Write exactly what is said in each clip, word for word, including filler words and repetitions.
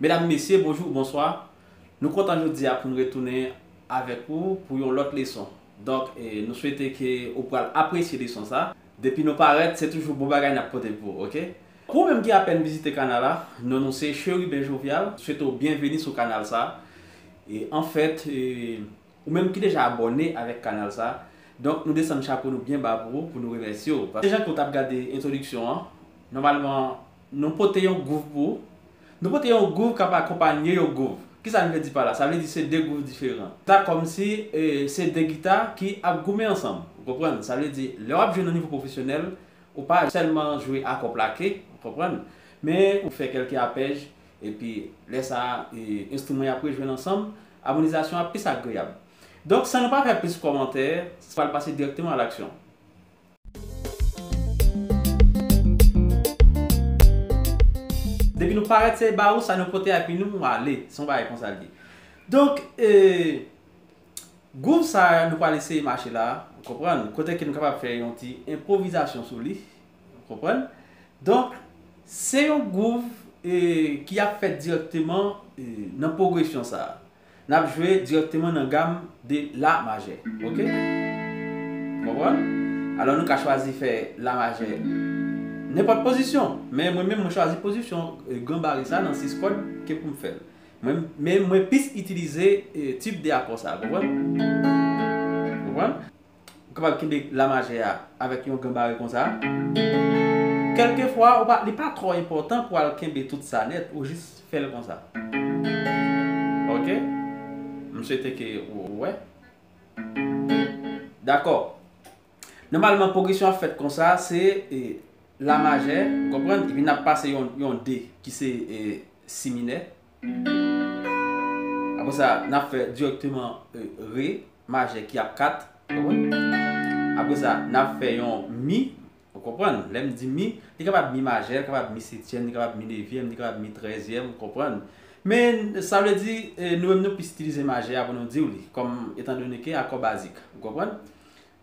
Medam, mesye, bonjou, bonswa. Nou kontan jodi a pou n retounen avèk ou pou yon lòt leson. Donk, eh, nou swete ke ou pral apresye leson sa. Depi nou parèt, se toujou bon bagay n ap pote pou ou, oke? Pou ou menm ki apèn vizite kanal la, non nou se Cherubin Jovial. Swete w byenveni sou kanal sa. E anfèt, eh, ou menm ki deja abòne avèk kanal sa, donk nou desann chapo nou byen ba pou ou, pou nou remèsye w. Paske jan ke w t ap gade entwodiksyon an, nòmalman, nou pote yon gwouv pou ou. Nou pote yon gwouv k ap akonpanye yon gwouv. Kisa n vle di pa la? Sa vle di se de gwouv diferan. Ta kòmsi, eh, se de gita ki ap goumen ansanm. Ou konprann? Sa vle di, lè w ap jwe nan nivo pwofesyonèl, ou pa sèlman jwe akò plake, ou konprann? Men ou fè kèlke apèj, epi lè sa a, e, enstriman yo ap rejwenn ansanm, amonizasyon an ap plis agreyab. Donk, san nou pa fè plis kòmantè, nou pral pase dirèkteman a laksyon. Depi nou parèt, se ba ou sa nou pote epi nou ale. Se yon bagay konsa l ye. Donk, e, gwouv sa a nou pral eseye mache la, ou konprann? Kote ke nou kapab fè yon ti enpwovizasyon sou li, ou konprann? Donk, se yon gwouv, e, ki ap fèt dirèkteman, e, nan pwogresyon sa a. N ap jwe dirèkteman nan gam de la majè, oke? Ou konprann? Alò, nou ka chwazi fè la majè nenpòt pozisyon, men mwen menm, mwen chwazi pozisyon, e, gran bare sa nan sis kòd ke pou m fè l. Mwen, men mwen plis itilize, e, tip de akò sa, konprann? Konprann? Ou kapab kenbe la majè a avèk yon gran bare konsa. Kèlkefwa, ou pa, li pa twò enpòtan pou al kenbe tout sa nèt, ou jis fè l konsa. Oke? M swete ke ou, ou wè. Dakò. Nòmalman, pwogresyon ap fèt konsa, se, e, la majè, ou konprann? Epi n ap pase yon, yon de ki se, e, si minè. Apre sa, n ap fè dirèkteman, e, re majè ki ap kat, ou konprann? Apre sa, n ap fè yon mi, ou konprann? Lè m di mi, li kapab mi majè, li kapab mi setyèm, li kapab mi nevyèm, li kapab mi trèzyèm, ou konprann? Men, sa vle di, e, nou menm nou plis itilize majè a pou nou di w li, kòm etandone ke akò bazik, ou konprann?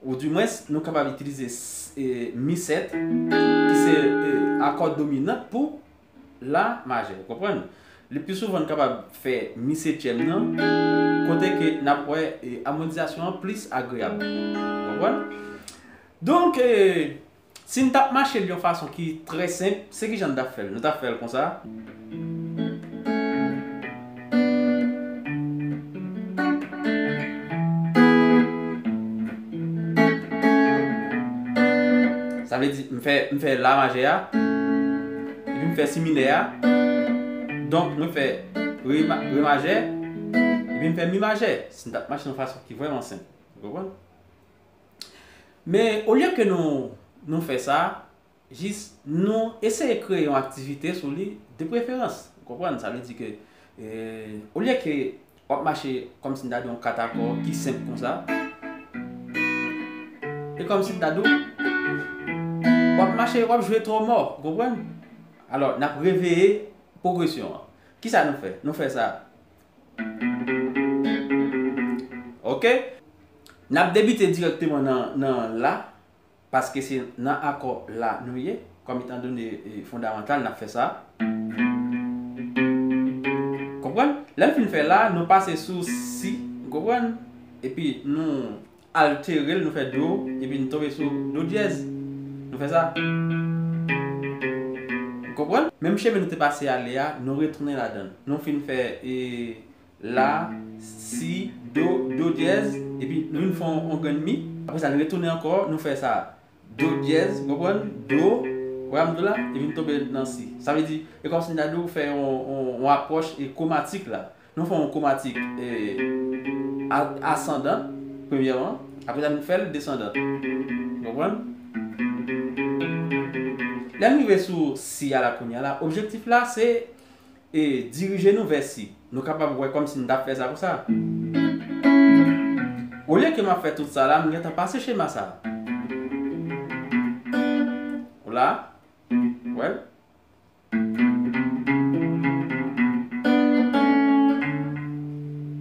Oudimwens, nou kapab itilize s-, e, mi sèt, ki se, e, akò dominan pou la majè, ou konprann? Le pli souvan, n kapab fè mi setyèm nan, kote ke n ap wè, e, amonizasyon an plis agreyab. Ou konprann? Donk, e, si n t ap mache l yon fason ki trè senp, se kijan n t ap fè l? Nou t ap fè l konsa. Sa vle di, m fè, m fè la majè a, epi m fè si minè a. Donk, mwen fè re ma-, re majè, epi m fè mi majè. Si n t ap mache yon fason ki vrèman senp. Ou konprann? Men, olye ke nou, nou fè sa, jis nou eseye kreye yon aktivite sou li de preferans. Ou konprann? Sa vle di ke, e, olye ke w ap mache kòmsi n ta di yon kat akò ki senp konsa, e kòmsi n ta di w, w ap mache, w ap jwe twò mò, ou konprann? Alò, n ap reveye pwogresyon an. Kisa nou fè? Nou fè sa. Oke? N ap debite dirèkteman nan, nan la, paske se nan akò la nou ye, kòm etandone, e, fondamantal, n ap fè sa. Konprann? Lè n fin fè la, nou pase sou si, ou konprann? Epi nou altere l, nou fè do, epi n tonbe sou do dyèz. Nou fè sa. Ou konprann? Menm chemen nou te pase ale a, nou retounen ladan l. Nou fin fè, e, la, si, do, do dyèz, epi nou vin fè yon, yon grenn mi. Apre sa, nou retounen ankò, nou fè sa. Do dyèz, ou konprann? Do, wè m di w la, epi n tonbe nan si. Sa vle di, e kòmsi n ta di w fè yon, yon, yon apwòch, e, kwomatik la. Nou fè yon kwomatik, e, a-, asandan, premyèman. Apre sa, nou fè l desandan. Ou konprann? Lè n rive sou si a la kounye a la, objektif la, se, e, dirije nou vè si. Nou kapab wè kòmsi n t ap fè sa konsa. Olye ke m ap fè tout sa la, m gentan pase chema sa. Ou la? Wè l?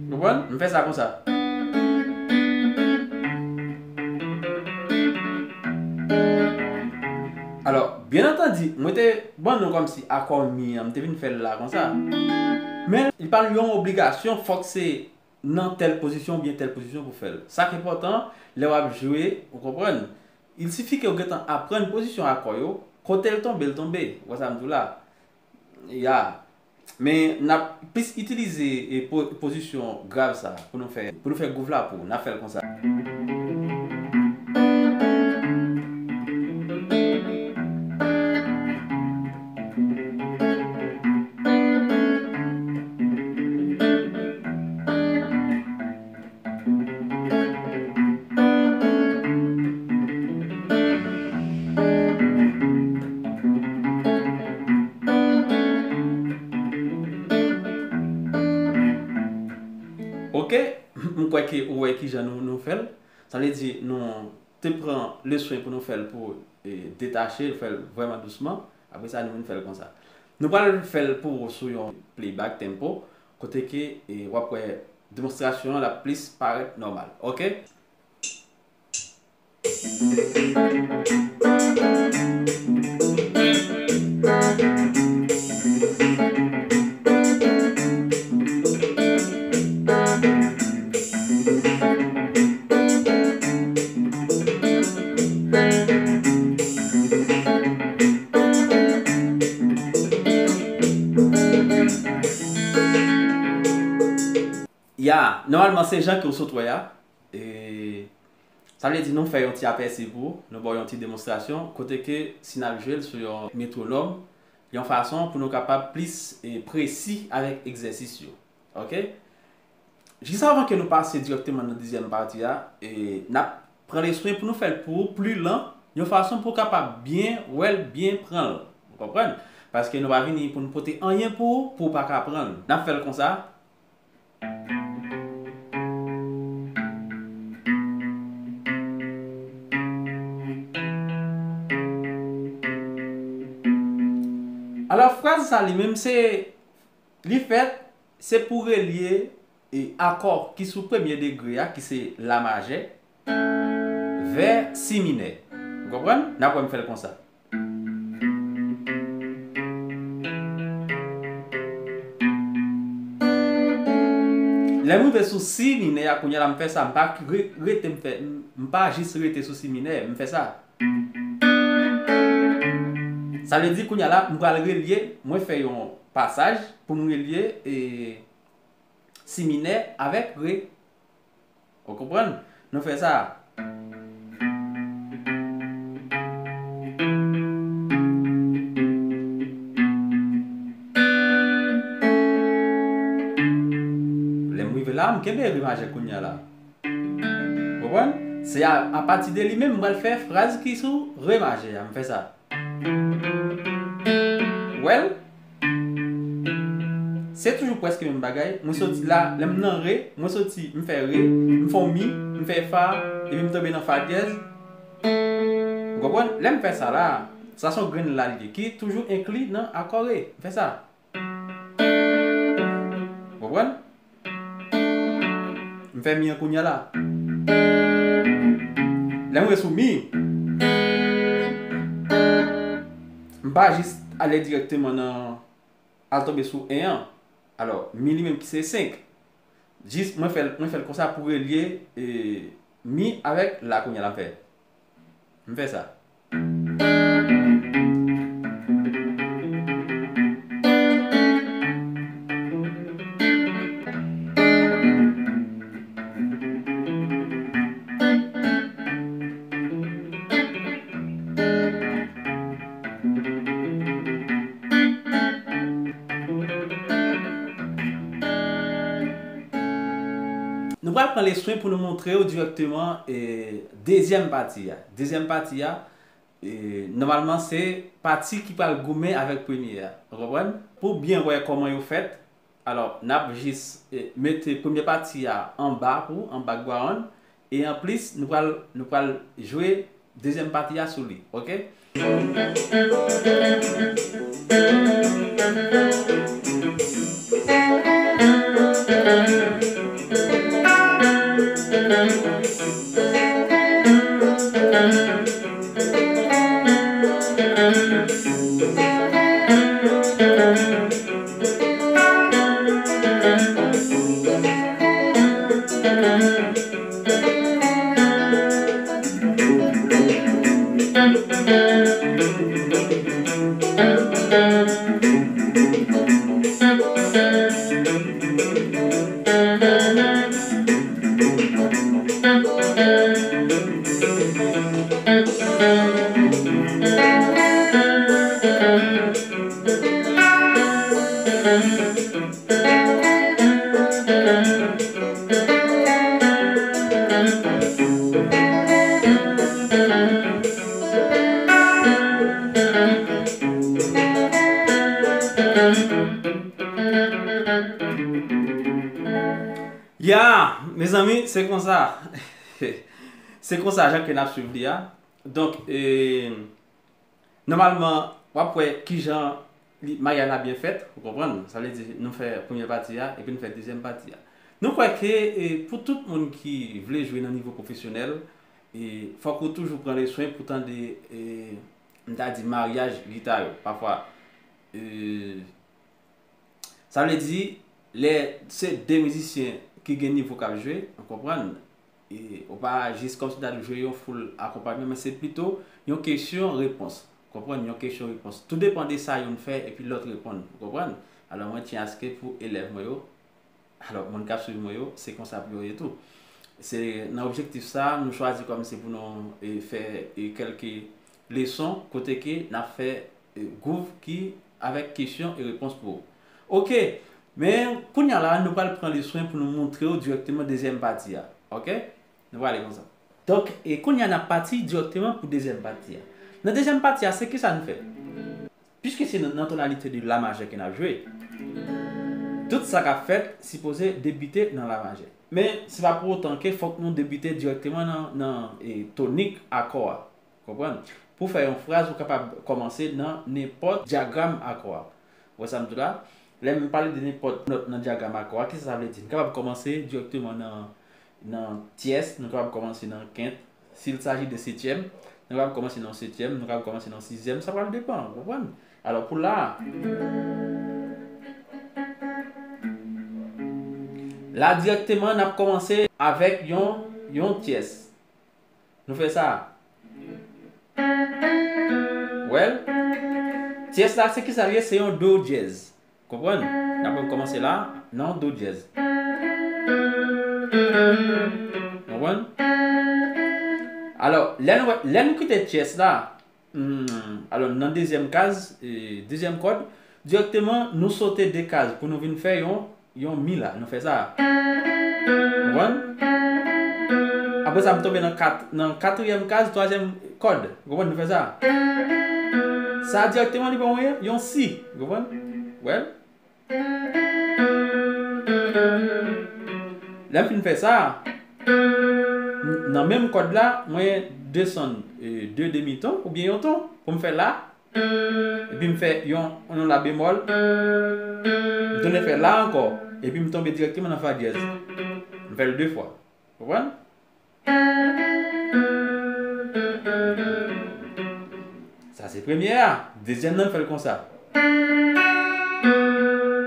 Konprann? M fè sa konsa. Alò, byen antandi, mwen te ban nou kòmsi akò mi an, m te vin fè l la konsa. Men, li pa yon obligasyon, fòk se nan tèl pozisyon oubyen tèl pozisyon pou fè l. Sa k enpòtan, lè w ap jwe, ou konprann? Il sifi ke w gentan aprann pozisyon akò yo, kote l tonbe, l tonbe. Ou wè sa m di w la? Ya. Men, n ap plis itilize, e, po-, pozisyon grav sa pou nou fè, pou nou fè gwouv la pou n ap fè l konsa. Ok, m kwè ke ou wè kijan nou, nou fè l. Sa vle di nou te pran le swen pou nou fè l pou, e, detache, fè l vrèman dousman. Apre sa, nou vin fè l konsa. Nou pral fè l pou ou sou yon playback tempo, kote ke, e, w ap wè demonstrasyon an l ap plis parèt nòmal. Ok? Ya, nòmalman se jan ke w sot wè a. E, sa vle di nou fè yon ti apèsi pou ou, nou ba w yon ti demonstrasyon, kote ke si n ap jwe l sou yon metwonòm, yon fason pou nou kapab plis, e, presi avèk egzèsis yo. Ok? Jis avan ke nou pase dirèkteman nan dezyèm pati a, e, n ap pran le swen pou nou fè l pou ou pli lan, yon fason pou w kapab byen wè l, byen pran l. Ou konprann? Paske nou pa vini pou nou pote anyen pou ou, pou w pa ka pran l. N ap fè l konsa. Alò, fraz sa li menm se, li fèt, se pou relye, e, akò ki sou premye degre a, ki se la majè, vè si minè. Ou konprann? N ap wè m fè l konsa. Lè m rive sou si minè a, kounye a la m fè sa, m pa re-, rete m fè, m pa jis rete sou si minè, m fè sa. Sa vle di kounye a la, m pral relye, mwen fè yon pasaj pou m relye, e, si minè avèk re. Ou konprann? Nou fè sa. Lè m rive la, m kenbe re majè kounye a la. Ou konprann? Se a, apati de li menm, m pral fè fraz ki sou re majè a. M fè sa. Ou wè l? Se toujou prèske menm bagay. Mwen soti la, lè m nan re, mwen soti, m fè re, m fè yon mi, m fè fa, epi m tonbe nan fa dyèz. Ou konprann? Lè m fè sa la, sa se yon grenn la li ye, ki toujou enkli nan akò re. M fè sa. Ou konprann? M fè mi an kounye a la. Lè m rive sou mi, m pa jis ale dirèkteman nan, al tonbe sou en an. Alò, mi li menm ki se senk. Jis, mwen fè l, mwen fè l konsa pou relye, e, mi avèk la kounye a l ap fè. M fè sa. Nou pral pran leswen pou nou montre w dirèkteman, e, dezyèm pati a. Dezyèm pati a, e, nòmalman, se pati ki pral goumen avèk premye a. Ou konprann? Pou byen wè kòman yo fèt, alò, n ap jis, e, mete premye pati a anba pou, an background, e anplis, nou pral, nou pral jwe dezyèm pati a sou li, oke? Ya, mezanmi, se konsa. Se konsa jan ke n ap swiv li a. Donk, e, nòmalman, w ap wè kijan li, maryaj la byen fèt, ou konprann? Sa vle di, nou fè premyè pati a, epi nou fè dezyèm pati a. Nou kwè ke, e, pou tout moun ki vle jwe nan nivo pwofesyonèl, e, fòk ou toujou pran leswen pou tande, e, m ta di, maryaj gita yo. Pafwa, e, Sa vle di, lè se de mizisyen ki gen nivo k ap jwe, ou konprann, e ou pa jis kòmsi w ta jwe yon full akonpayman, men se pito yon kesyon repons. Konprann, yon kesyon repons. Tou depann de sa youn fè epi lòt reponn, ou konprann? Alò, mwen tyen aske pou elèv mwen yo, alò, moun k ap swiv mwen yo, se konsa pou yo ye tou. Se nan objektif sa, nou chwazi kòm se pou nou, e, fè, e, kèlke leson kote ke n ap fè, e, gwouv ki avèk kesyon e repons pou ou. Oke, men kounye a la, nou pral pran leswen pou nou montre w dirèkteman dezyèm pati a. Oke? Nou prale konsa. Donk, e kounye a n ap pati dirèkteman pou dezyèm pati a. Nan dezyèm pati a, se kisa n fè? Piske se nan, nan tonalite de la majè ke n ap jwe, tout sa k ap fèt sipoze debite nan la majè. Men, se pa pou otan ke fòk nou debite dirèkteman nan, nan, e, tonik akò a. Konprann? Pou fè yon fraz, ou kapab kòmanse nan nenpòt dyagram akò a. Ou wè sa m di w la? Lè m pale de nenpòt nòt nan dyagram akò a, kisa sa vle di? Nou kapab kòmanse dirèkteman nan, nan tyès, nou kapab kòmanse nan kent. S'il s'agit de septième, nou kapab kòmanse nan setyèm, nou kapab kòmanse nan sizyèm, sa pral depann, ou konprann? Alò, pou la a, la dirèkteman, n ap kòmanse avèk yon, yon tyès. Nou fè sa. Well, tyès la, se kisa l ye? Se yon do dyèz. Konprann? N ap kòmanse la, nan do dyèz. Konprann? Alò, lè n wè, lè n kite tyès la, hmm, alò, nan dezyèm kaz, e, dezyèm kòd, dirèkteman, nou sote de kaz pou nou vin fè yon, yon mi la. Nou fè sa. Konprann? Apre sa, m tonbe nan kat, nan katriyèm kaz, twazyèm kòd. Konprann? Nou fè sa. Sa dirèkteman, li ban mwen yon si. Konprann? Well. Lè m fin fè sa, n-, nan menm kòd la, mwen desann, e, de demi ton oubyen yon ton pou m fè la. Epi m fè yon, yon la bemòl. M tounen fè la ankò. Epi m tonbe dirèkteman nan fa dyèz. M fè l de fwa. Konprann? Sa se premye a. Dezyèm nan, m fè l konsa.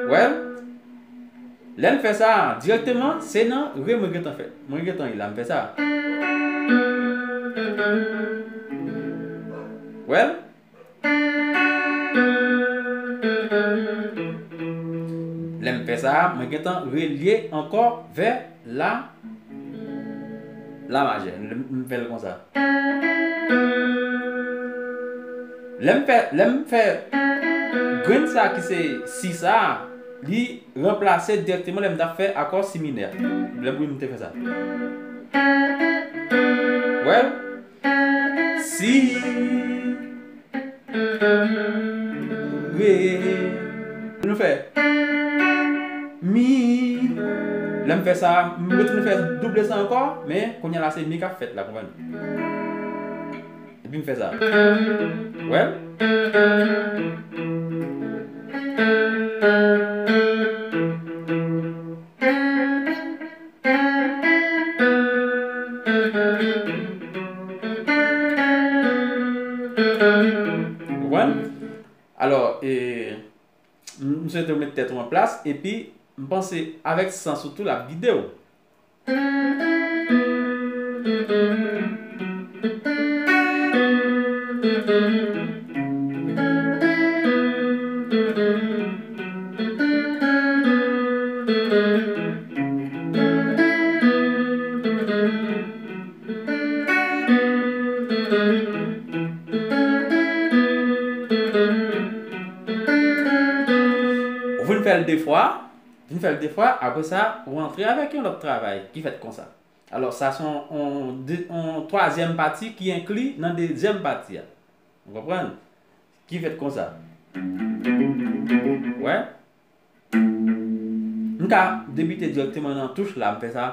Well, lè n fè sa, dirèkteman, se nan re mwen gentan fè. Mwen gentan ye la, m fè sa. Wè l? Lè m fè sa, mwen gentan relye ankò vè la, la majè. M, m fè l konsa. Lè m fè, lè m fè grenn sa ki se si sa, li ranplase dirèkteman lè m t ap fè akò si minè. Lè m, wi, m te fè sa. Wè l? Si, re. Nou fè mi. Lè m fè sa, m retounen fè double sa ankò, men kounye a la se mi k ap fèt la, konprann? Epi m fè sa. Wè l? Konprann? Alò, e, m, m swete w met tèt ou an plas, epi m panse avèk sans ou tou, l ap gide w. Ou vin fè l de fwa, vin fè l de fwa, apre sa, ou antre avèk yon lòt travay ki fèt konsa. Alò, sa se yon, yon de, yon twazyèm pati ki enkli nan dezyèm pati a. Ou konprann? Ki fèt konsa. Wè? M ka debite dirèkteman nan touch la, m fè sa.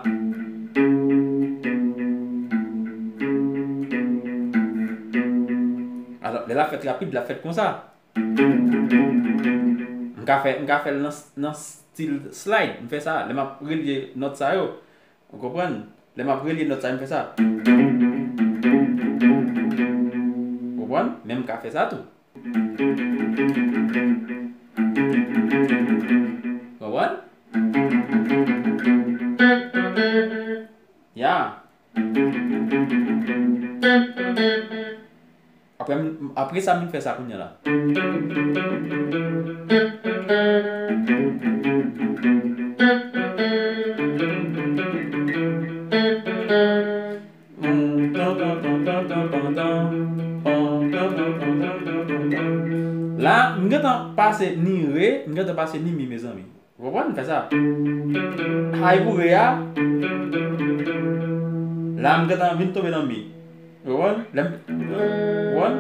Alò, lè l ap fèt rapid, l ap fèt konsa. M ka fè, m ka fè l nan, nan stil slide. M fè sa, lè m ap relye nòt sa yo. Ou konprann? Lè m ap relye nòt sa, m fè sa. Ou konprann? Men m ka fè sa tou. Konprann? Ya. Apre, apre sa, m fè sa kounye a la. La, m gentan pase ni re, m gentan pase ni mi, mezanmi. Ou konprann? Fè sa. Ay pou re a. La, m gentan vin tonbe nan mi. Ou konprann? Lè m, ou konprann?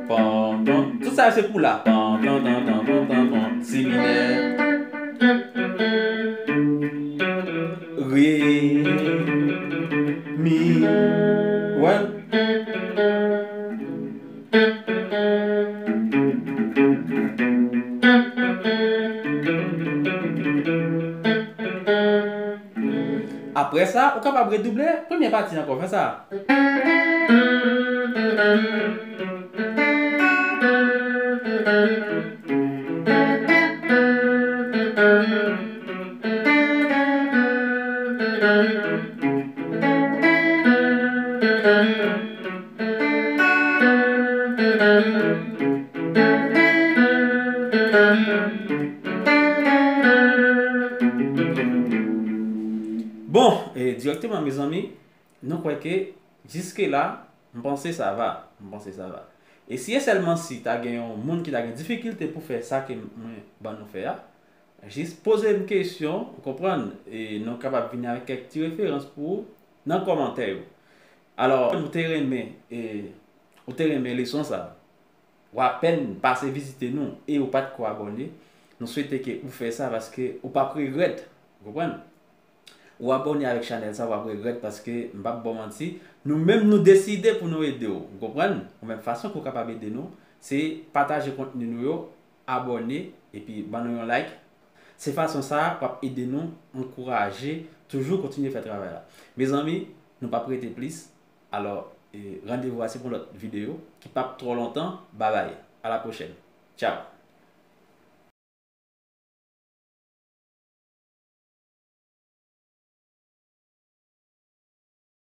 Pantan. Tout sa yo se pou la. Pantan, tan, tan, tan, tan, tan. Si minè. Re. Mi. Ou konprann? Apre sa, ou kapab redouble premye pati ankò, fè sa. Bon, e, dirèkteman, mezanmi, nou kwè ke jiske la, m panse sa va. M panse sa va. E si e sèlman si ta gen yon moun ki ta gen difikilte pou fè sa ke mwen ban nou fè a, jis poze m kesyon, ou konprann, e nou kapab vini avèk kèk ti referans pou ou nan kòmantè yo. Alò, ou te renmen, e, ou te renmen leson sa, w apèn pase vizite nou e ou pa t ko abòne, nou swete ke ou fè sa paske ou p ap regrèt, ou konprann? Ou abòne avèk chanèl sa, w ap regrèt paske m p ap ba w manti, nou menm nou deside pou nou ede w, ou konprann? Ou menm fason ke w kapab ede nou, se pataje kontni nou yo, abòne, epi ban nou yon like. Se fason sa a, w ap ede nou ankouraje, toujou kontinye fè travay la. Mezanmi, nou p ap rete plis. Alò, e, randevou a se pou yon lòt videyo ki p ap twò lontan. Babay. A la pwochèn. Tchaw.